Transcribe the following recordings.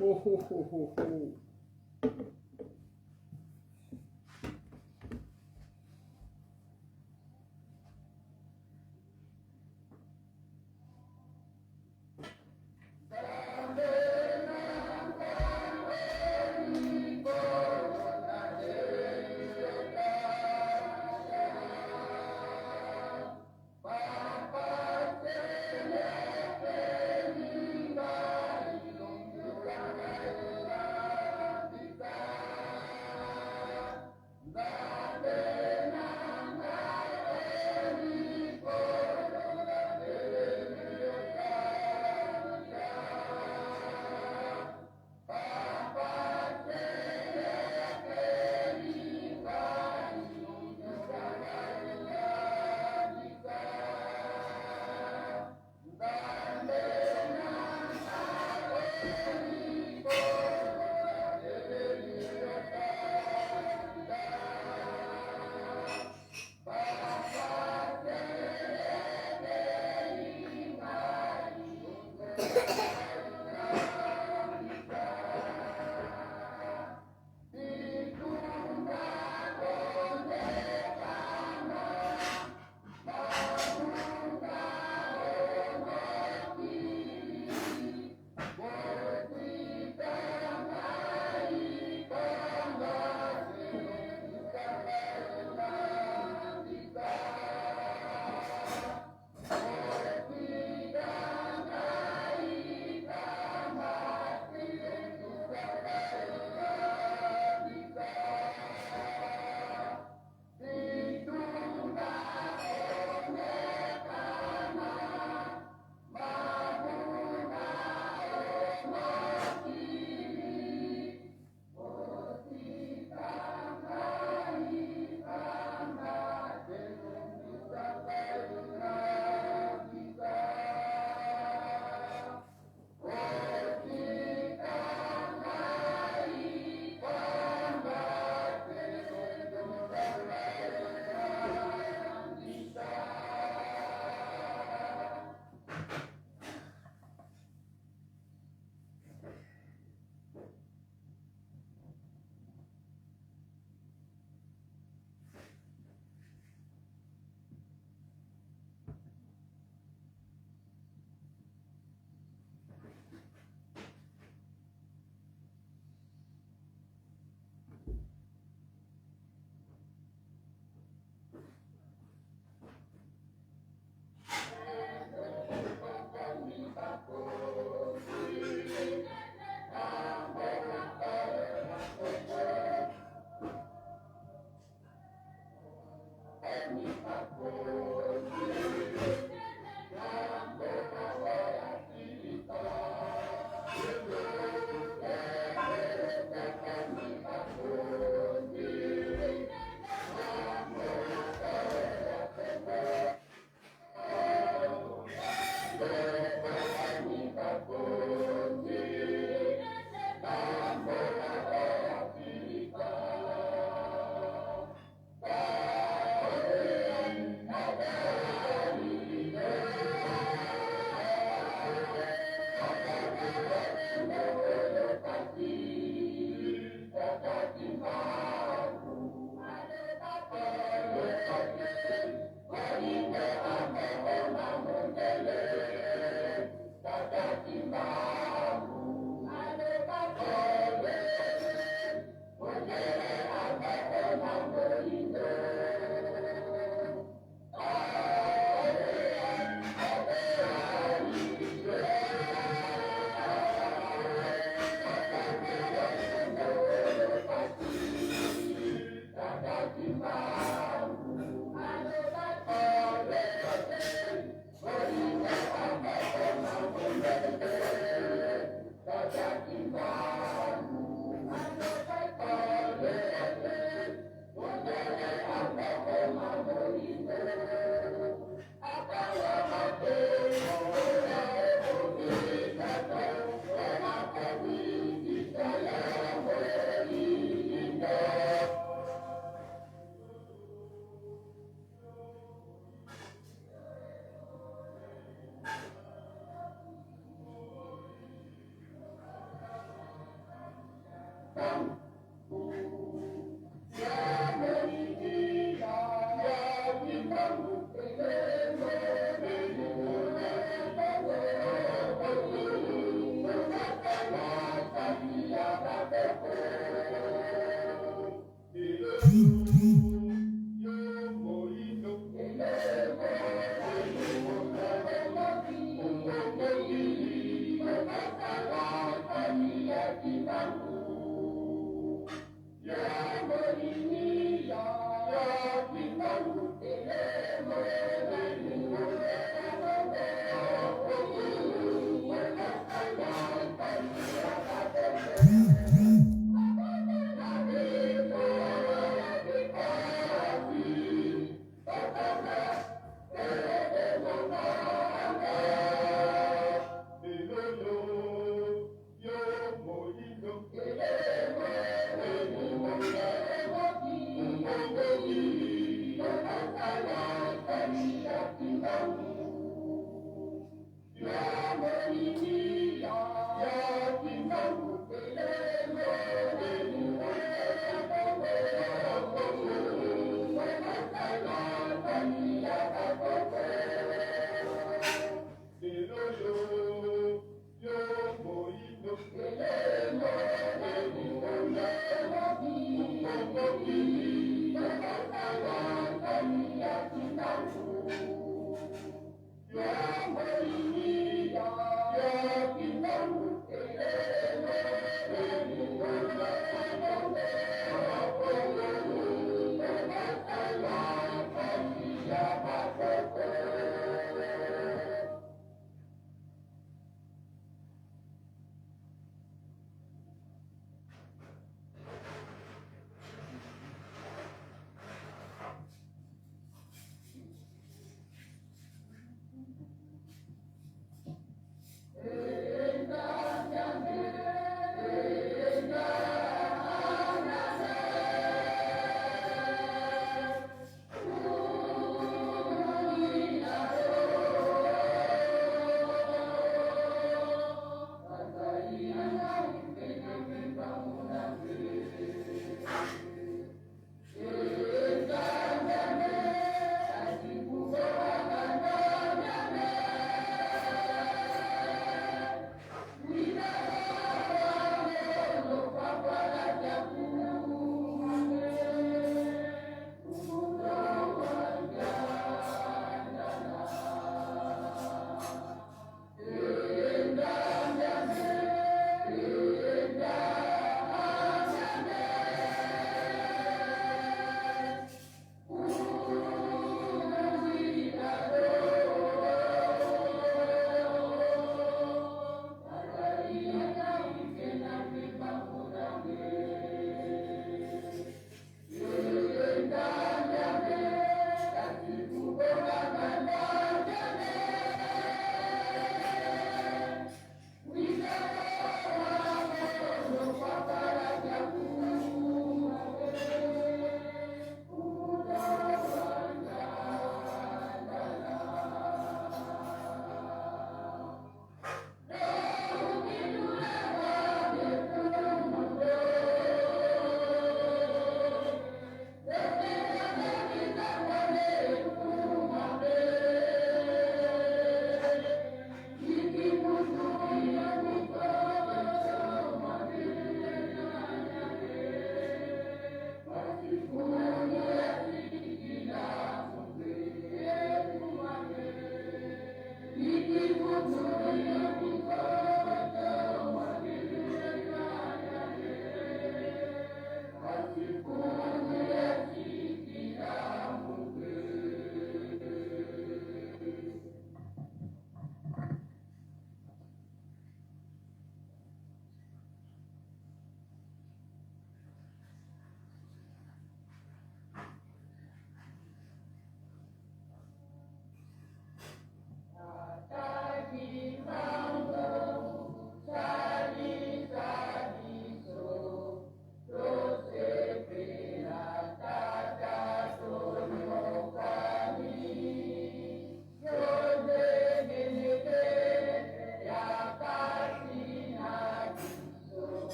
Ho ho ho ho ho.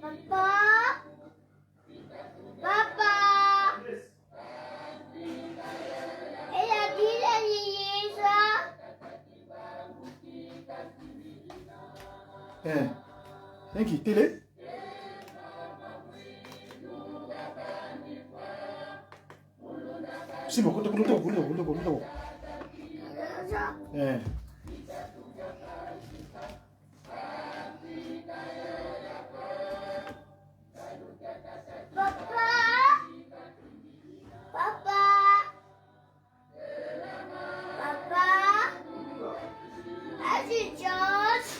Papa? Papa? Eyaki ça? Eh. Thank you. Télé? Simba, kuta kuta kuta kuta kuta. Eh. Papa? Papa? Papa? Est-ce George?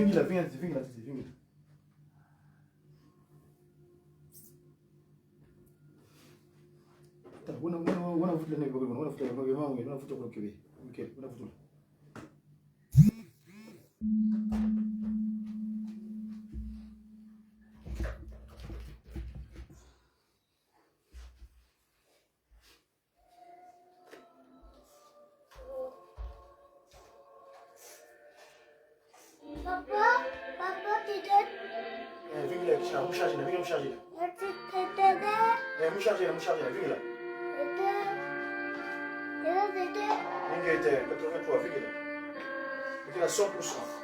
Vingila, vingila, vingila, vingila. Wana wana wana vutula ne wana wana vutula wana wana vutula kebe. Okay, wana vutula. Papa, papa, tu te. Eh, vingila, mshaji, vingila, mshaji. Eh, mshaji, mshaji, vingila. Vingila, 83, vingila. Vingila 100%.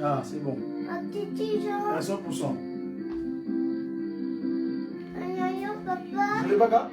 Ah, c'est bon. À 100%. Papa. Vous voulez pas quoi?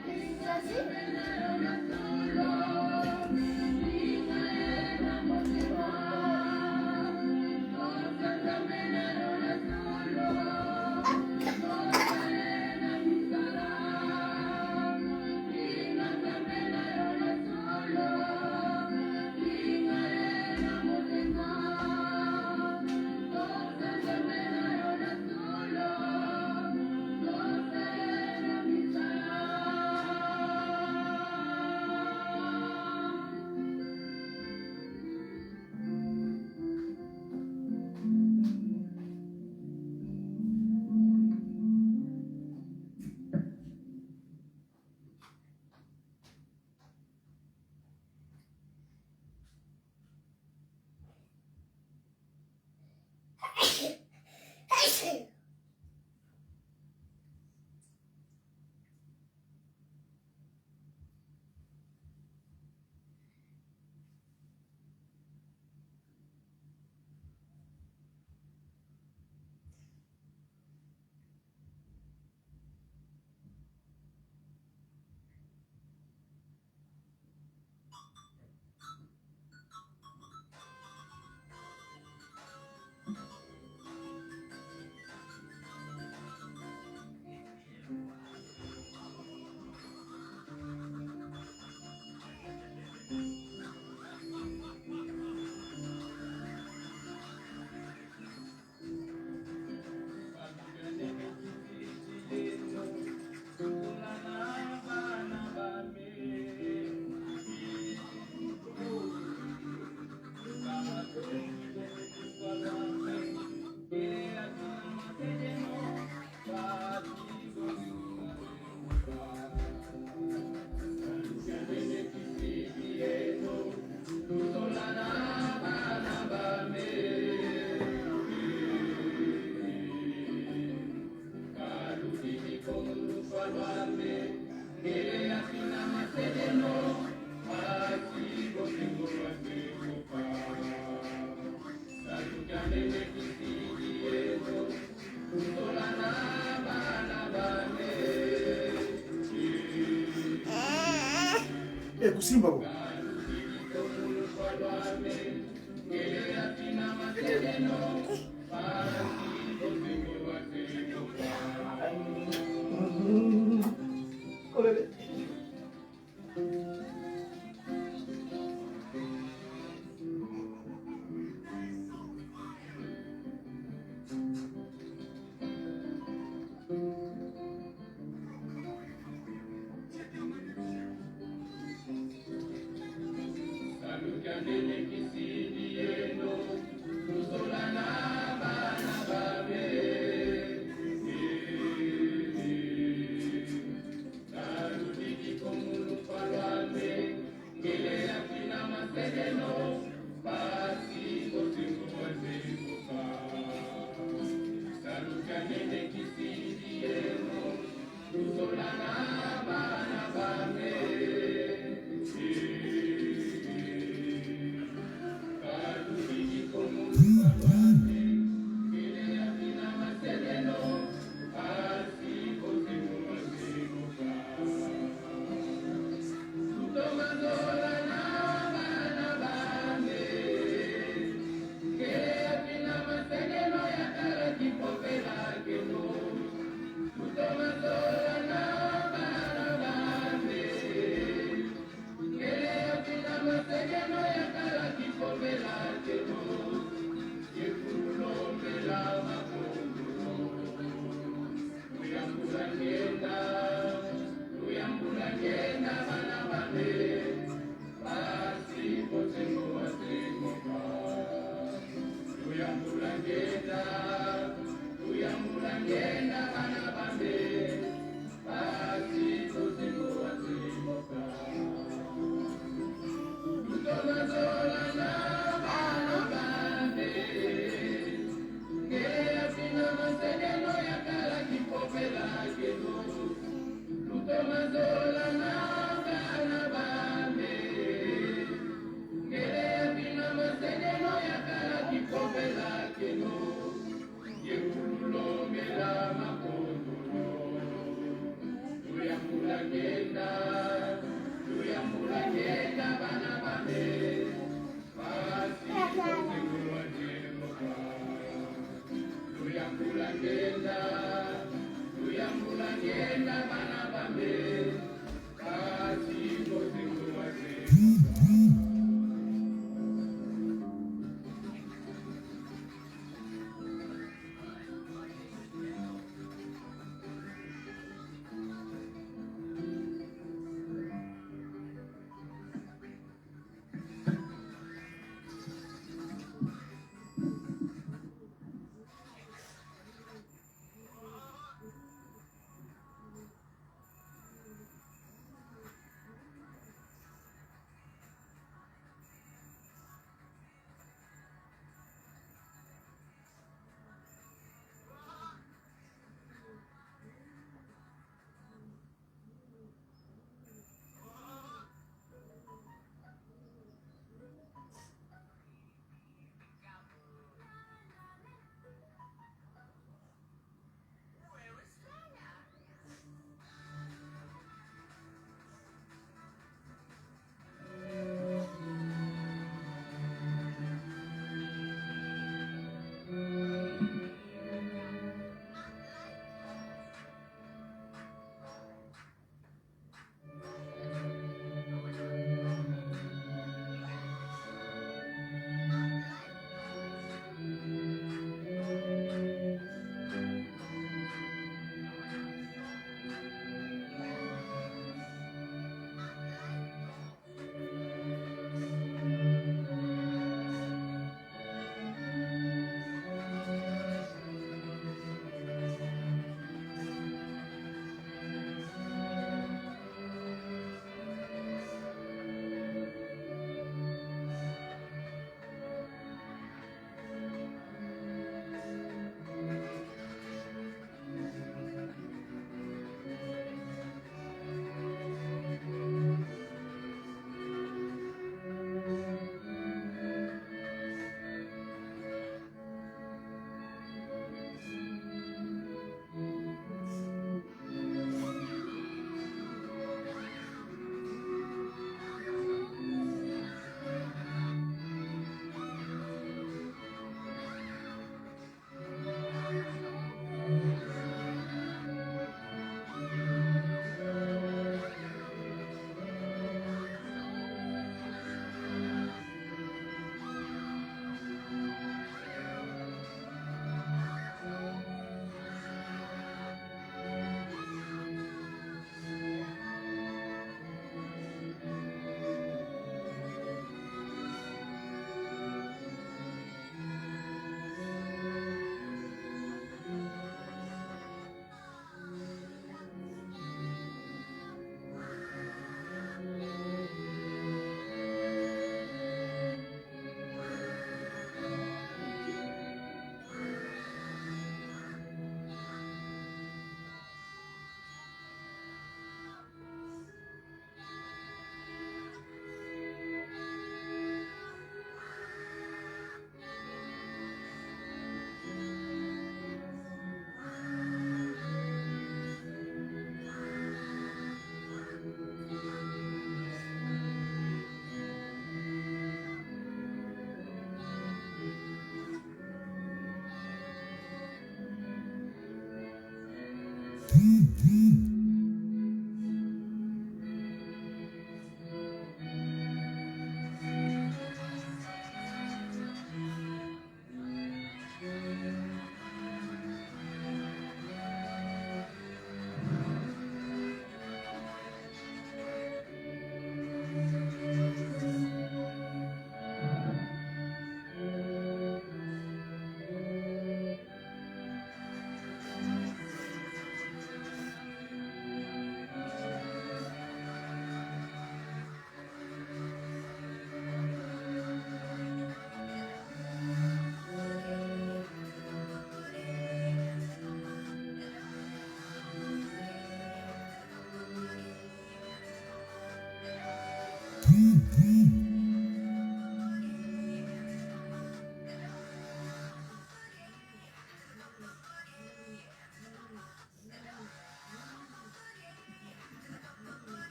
Eh, kusimba ko. Oh, bébé.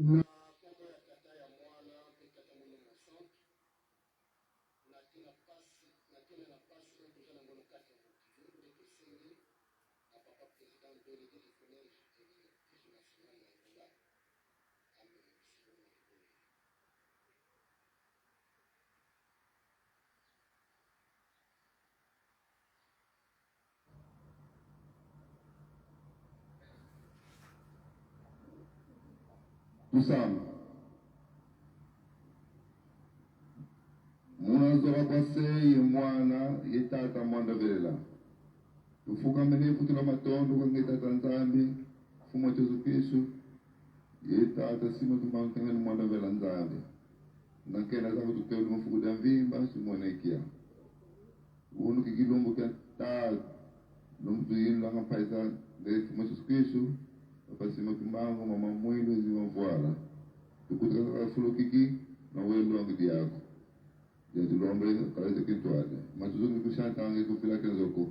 Na kombo ya Tata, ya Mwana mpe Tata Molimo Mosantu, na tina pasi, na tina na pasi oyo toza nango na kati ya mokili, nde tosengi na Papa President Delege du Collège de l'Eglise Nationale ya Angola amema biso na libondeli. Tusamba munazoka kwa sei mwana ye tata mwanda velela tufukamene futula matondo kwange tata Nzambi fumo Jesu Kristu ye tata sima tumbankangani mwanda vela Nzambi nankena zako tukelu mafuku da mvimba simonekia unu kikilumbu kya ta lumbu yinlanga mpaisa nge fumo Jesu Kristu papa sima kimbangu mama mwilu ziwa mvuala tukutika kafulukiki na welongi diako yatulombe kalete kintwale matuzuki kushantange kufila kenzoko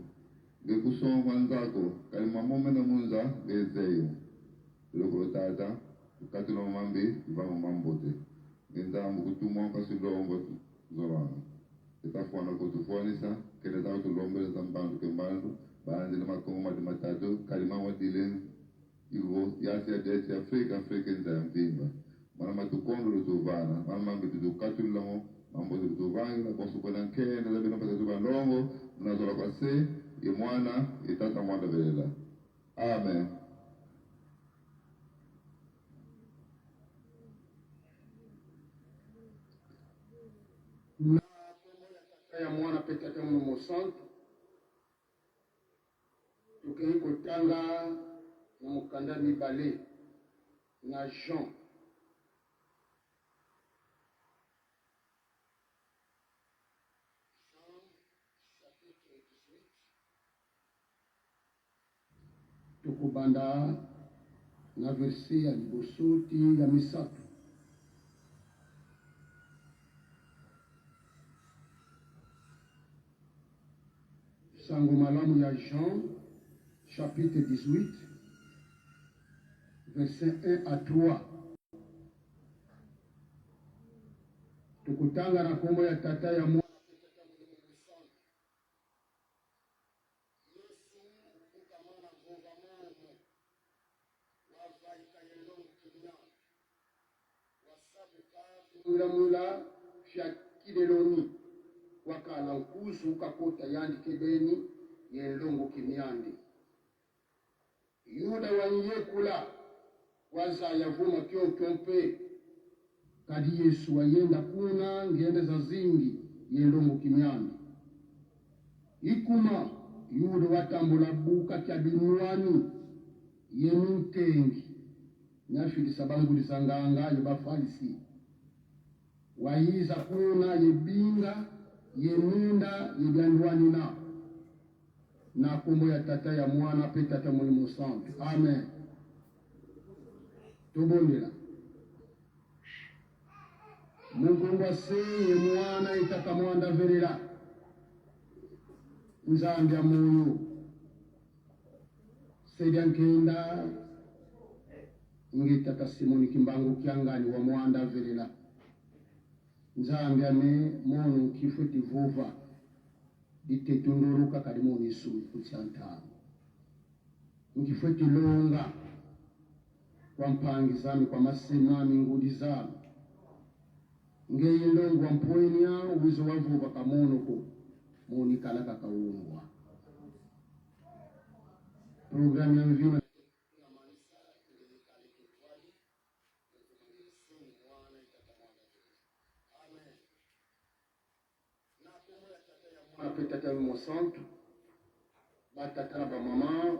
ngekusongwa nzako kali mamome na munza ngezeyo ilokolo tata tukatilo mambi ivango mambote ngenzambu kutumwa kasilombo zolanga etafuana kutufuanisa keleza kutulombeleza mbandu kembandu baanzile makongo madi matatu kalima wadile ivo yasi ya desi Afrika Afrika nza ya mvimba mana matukondo lutuvana mana mambi tutukatulilamo mambo tutuvangila kwasukona nkenda zabino patatu bandongo mnazola kwa se ye mwana ye tata mwana velela amen. Na kombo ya Tata, ya Mwana mpe Tata Molimo Mosantu, tokei kotanga na mokanda mibale na Jean. Jean chapitre 18. Tokobanda na verse ya liboso ti ya misato. Sango malamu ya Jean chapitre 18 verset 1 à 3. Tokotanga na kombo ya Tata, ya Mwana mpe Tata Molimo Mosantu. Yesu ukamana vova momo wavaika yelongo kimiandu wasabuka vimulamula vya kideloni wakala nkuzu ukakota yandi kebeni yelongo kimiandi Yuda wanyekula wazaya vuma kyokyo mpe kadi Yesu wayenda kuna ngende za zingi yelongo kimiandi ikuma Yuda watambula buka kya binwani ye mintengi nyafilisa bangulisa nganga ye bafalisi wayiza kuna ye binga ye minda ye byandwanina na kombo ya Tata, ya Mwana mpe Tata Molimo Santu. Amen. Tobondela. Mugungu se ye Mwana etata mwanda velela Nzambe ya moyo sedia nkenda nge tata Simoni Kimbangu Kiangani wa mwanda velela Nzambe ame mono nkifwe tivova ditetunduluka kali mono isumi kutya ntango nkifwe tilonga kwa mpangi zami kwa masema mingudi zami Ngeyi longwa mpwenya wizo wavuva kamonoko monikalaka kaumbwa. Programme ya mvima Mwana mpe Tata Mosantu, batata na bamama,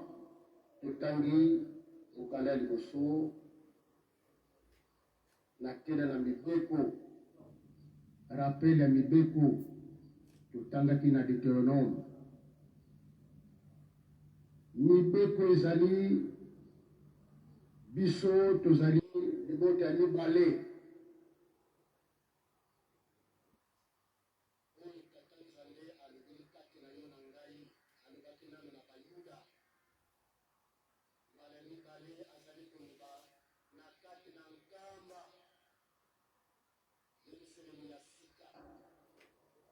totangi mokanda ya liboso na tina na mibeko, rappel ya mibeko totangaki na Deuteronome. Mibeko ezali biso tozali libota ya mibale. Oyo Tata Nzambe alobeli kati na yo na ngai, alobaki nano na Bayuda. Mbala ya mibale azali koloba na kati na nkamba Yelusalemi ya sika.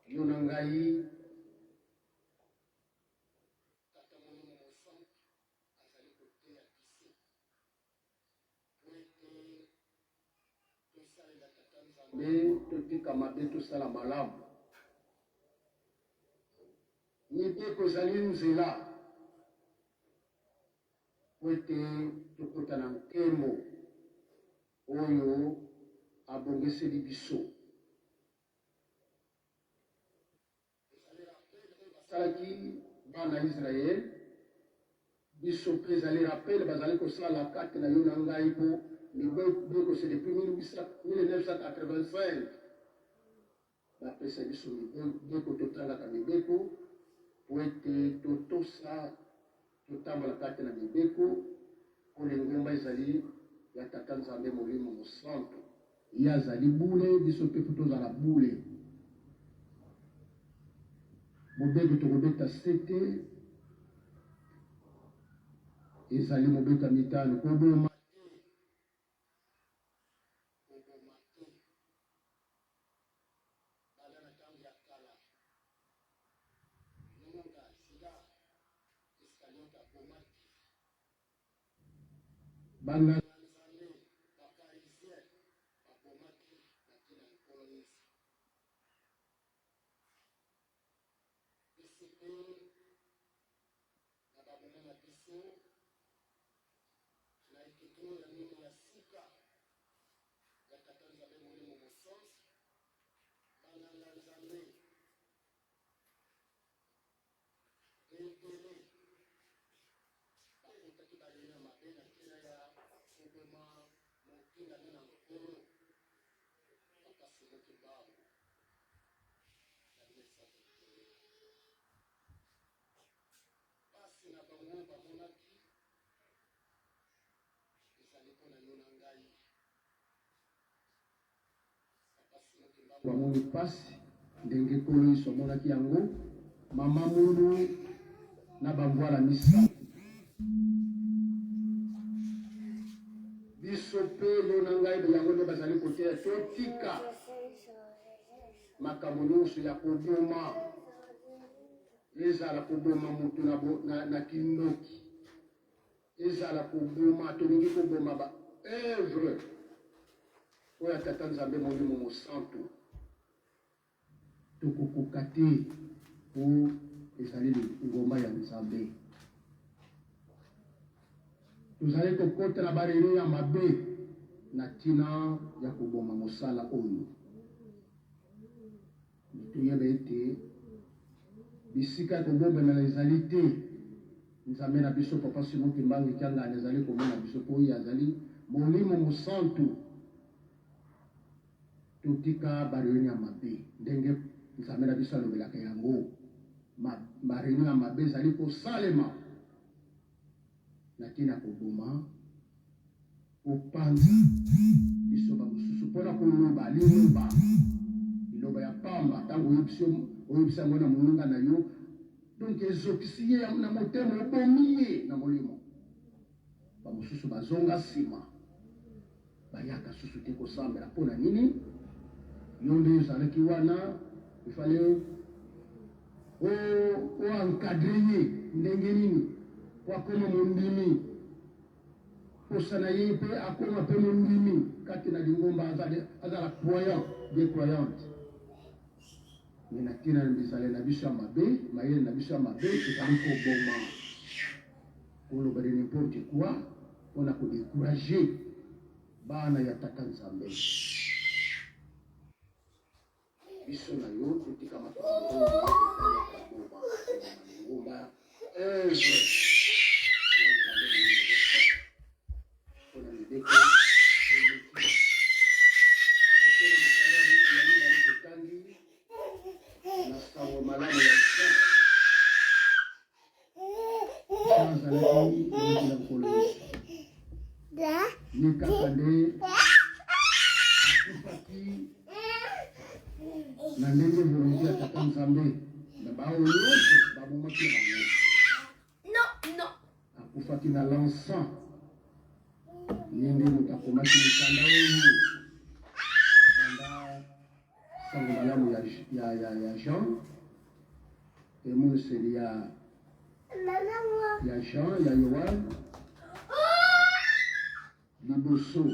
Yo na ngai, Tata Molimo Mosantu azali koteya biso po ete tosalela Tata Nzambe, totika mabe, tosala malamu. Mibeko ezali nzela mpo ete tokota na nkembo oyo abongiseli biso. Ezali rappel oyo basalaki bana Israël, biso mpe ezali rappel bazali kosala kati na yo na ngai mpo mibeko c'est depuis 1985 bapesa biso mibeko, totangaka mibeko mpo ete totosa, totambola kati na mibeko mpo lingomba ezali ya Tata Nzambe Molimo Mosantu. Ye azali bule, biso mpe mpo tozala bule. Mobeko tokobeta sete ezali mobeko ya mitano, koboma te, koboma te. Banda na ntango ya kala, Yuda, Zida Iskariote abomaki. Banganga-Nzambe, Baparizien, babomaki na ntina ya Nkolo Yesu. Biso mpe, na bamoma na biso, na ekeke oyo ya minei ya suka ya Tata Nzambe Molimo Mosantu, banganga-Nzambe ebele bakotaki ba reunion ya mabe na ntina ya koboma motindami na Nkolo, Papa Simon Kimbangu na 1921. Pasi na bango bamonaki ezali mpo na yo na ngai. Papa Simon Kimbangu amoni pasi ndenge Nkolo Yesu amonaki yango, mama Mulu na bamvwala misato. Biso mpe yo na ngai yango nde bazali koteya, totika makambo nyonso ya koboma, ezala koboma moto na, na, na kindoki, ezala koboma, tolingi koboma ba œuvre oyo ya Tata Nzambe Molimo Mosantu, tokokoka te po ezali lingomba ya Nzambe. Tozali kokota na ba reunion ya mabe na tina ya koboma mosala oyo. Toyeba ete bisika ya kobombamela ezali te. Nzambe na biso Papa Simon Kimbangu Kiangani azali komona biso mpo ye azali Molimo Mosantu. Totika ba reunion ya mabe ndenge Nzambe na biso alobelaka yango. Ba reunion ya mabe ezali kosalema na ntina ya koboma, kopanza biso bamosusu mpo na koloba liloba liloba ya pamba. Ntango oyebisi oyebisi yango na moninga na yo, donc ezokisi ye na motema, obomi ye na molimo. Bamosusu bazonga nsima, bayaka susu te kosambela. Mpo na nini? Yo nde ozalaki wana, ifale o encadre ye ndenge nini po akoma mondimi. Posa na ye mpe akoma mpe mondimi kati na lingomba, azala croyant bien croyante. Me na ntina na bizaleli na biso ya mabe, mayele na biso ya mabe, tozali koboma, koloba de n'importe quoi mpo na kodécourager bana ya Tata Nzambe. Biso na yo totika makambo oyo etali koboma lingomba, œuvre ya Nzambe mpona mibeko. Toke na mokanda ya mibale, totangi na Sango Malamu ya Jean. Jean azalaki moto ya Nkolo Yesu. Ye kaka nde akufaki na ndenge volonté ya Tata Nzambe, na baoyo nyonso babomaki bango. Non, non. Akufaki na l'encens. Ye nde moto akomaki mikanda oyo banda Sango Malamu ya Jean, emoniseli ya Jean, ya Yohane liboso,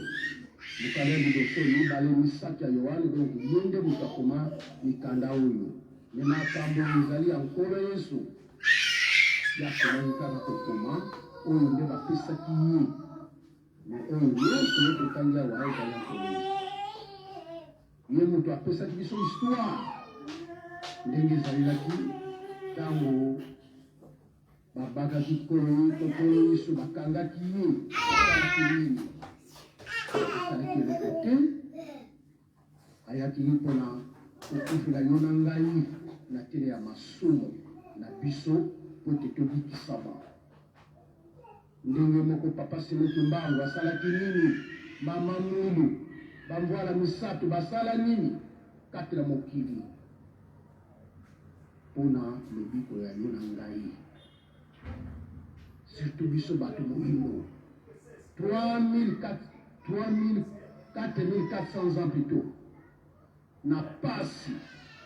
mokanda ya liboso, mibale, misato ya Yohane. Donc ye nde moto akoma mikanda oyo, me makambo ezali ya Nkolo Yesu, ye akomaki kaka kokoma oyo nde bapesaki ye. Me oyo nyonso ye totangi awa ezali ya Nkolo Yesu. Ye moto apesaki biso histoire ndenge ezalelaki ntango babakaki Nkolo Yesu, bakangaki ye, asalaki nini? Asalaki eloko te. Ayaki mpona kokufela yo na ngai na ntina ya masumu na biso po ete tobikisama. Ndenge moko Papa Simon Kimbangu asalaki nini? Mama Mwilu, bamvwala misato basala nini kati na mokili mpona lobiko ya yo na ngai, surtout biso bato moyindo? 4400 ans plutôt na pasi,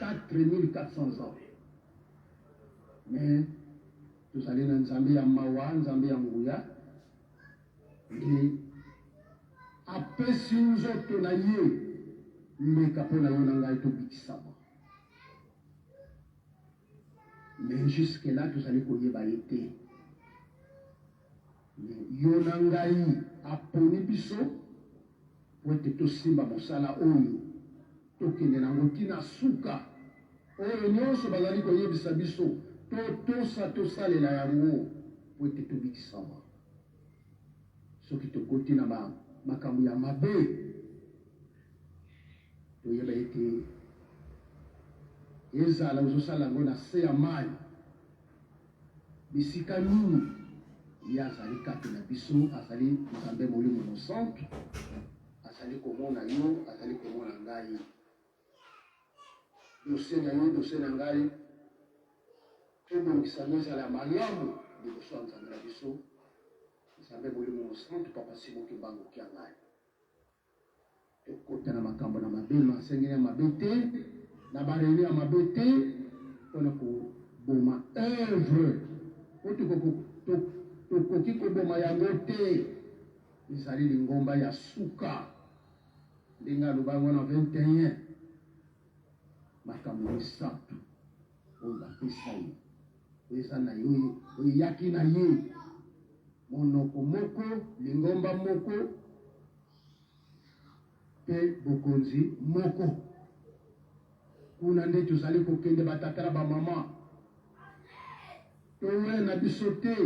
4400 ans, mais tozali na Nzambe ya mawa, Nzambe ya nguya, nde apesi nzoto na ye mbeka mpo na yo na ngai tobikisama. Mais jusque là tozali koyeba ye te. Yo na ngai aponi biso po ete tosimba mosala oyo, tokende nango ntina suka. Oyo nyonso bazali koyebisa biso, totosa, tosalela yango po ete tobikisama. Soki tokoti na makambo ya mabe, toyeba ete ezala ozosala yango na se ya mai, bisika nini, ye azali kati na biso. Azali Nzambe Molimo Mosantu, azali komona yo, azali komona ngai. Dossier na yo, dossier na ngai, tobongisa yango ezala ya malamu liboso ya Nzambe na biso, Nzambe Molimo Mosantu, Papa Simon Kimbangu Kiangani. Tokota na makambo na mabe, masengeli ya mabe te, na baréunion ya mabe te, mpona koboma œuvre po tokoki koboma yango te. Ezali lingomba ya suka, ndenge aloba yango na 21, makambo misato oyo bapesa ye, oyo eza na ye, oyo eyaki na ye: monoko moko, lingomba moko mpe bokonzi moko. Kuna nde tozali kokende. Batata na bamama, towela na biso te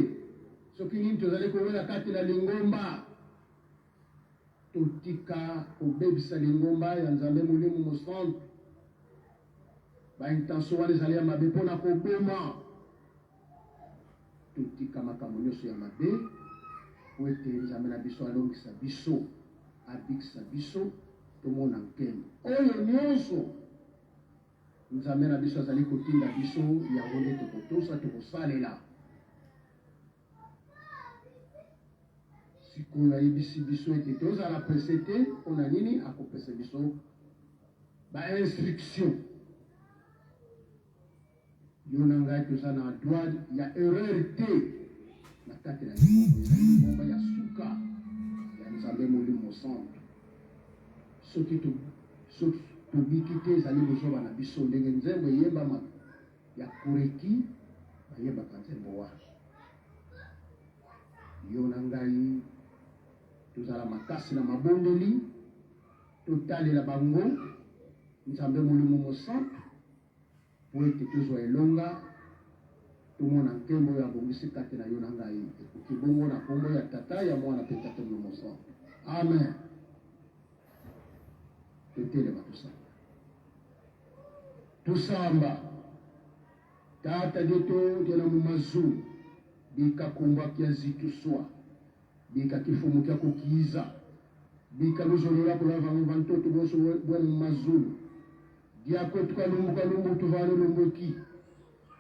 soki nini tozali kowela kati na lingomba. Totika kobebisa lingomba ya Nzambe Molimo Mosantu. Baintention wana ezali ya mabe mpona koboma. Totika makambo nyonso ya mabe po ete Nzambe na biso alongisa biso, abikisa biso, tomona nkembo. Oyo nyonso Nzambe na biso azali kotinda biso, yango nde tokotosa, tokosalela. Sikoyo ayebisi biso ete tozala pressé te. Mpona nini? Akopesa biso bainstruction. Yo na ngai toza na droit ya erreur te na kati na lingomba. Ezali lingomba ya suka. Nzambe Molimo Mosantu. Soki to soki tobiki te ezali bozoba na biso ndenge nzembo eyembamaka ya Koreki bayembaka nzembo wana. Yo na ngai tozala makasi na mabondeli, totalela bango Nzambe Molimo Mosantu mpo ete tozwa elonga, tomona nkembo oyo abongisi kati na yo na ngai. Ekoki bongo na nkombo ya Tata, ya Mwana mpe Tata Molimo Mosantu. Amen. Totelema tosamba. Tosamba. Tata dietu diena mu mazulu, bika kumba kia zitusua, bika kifumu kia kukiza, bika luzolola kulava vantoto bonso bwena mu mazulu. Dia kwetu kalumbu kalumbu tuvale lumbuki,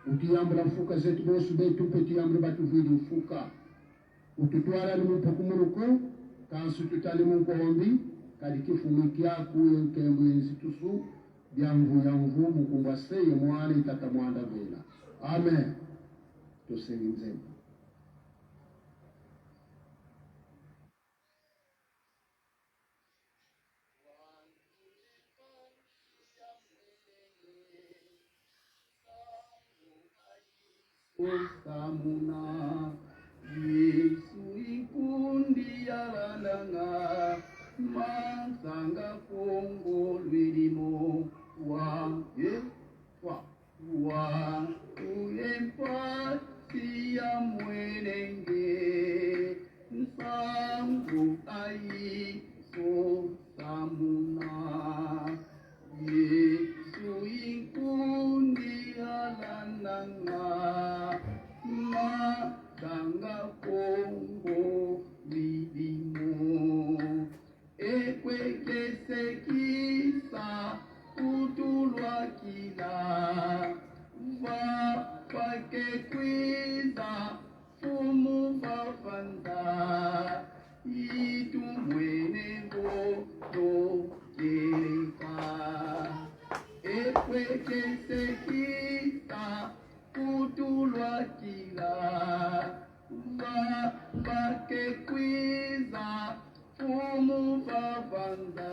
utuyambula mfuka zetu bonso betu mpe tuyambule batuvuidi mfuka. Ututwala ni mumpuku muluku, kansu tutali mu nkombi, kadi kifumu kiaku ye nkembo ye nzitusu bia mvu ya mvu mukumbwa se ye mwana itata mwanda vela. Amen. Tosengi nzembo. Osamuna Yesu ikundi yalandanga masanga Kongo lwilimo wa ye wa wa uyempasi ya mwenenge nsangu ayi so samuna Yesu ikundi yalandanga masanga Kongo lwilimo ekwekesekisa kutulwakila vapakekwiza fumu vafanza itumwene votokeleka ekwekesekisa kutulwakila vapakekwiza fumu vafanza.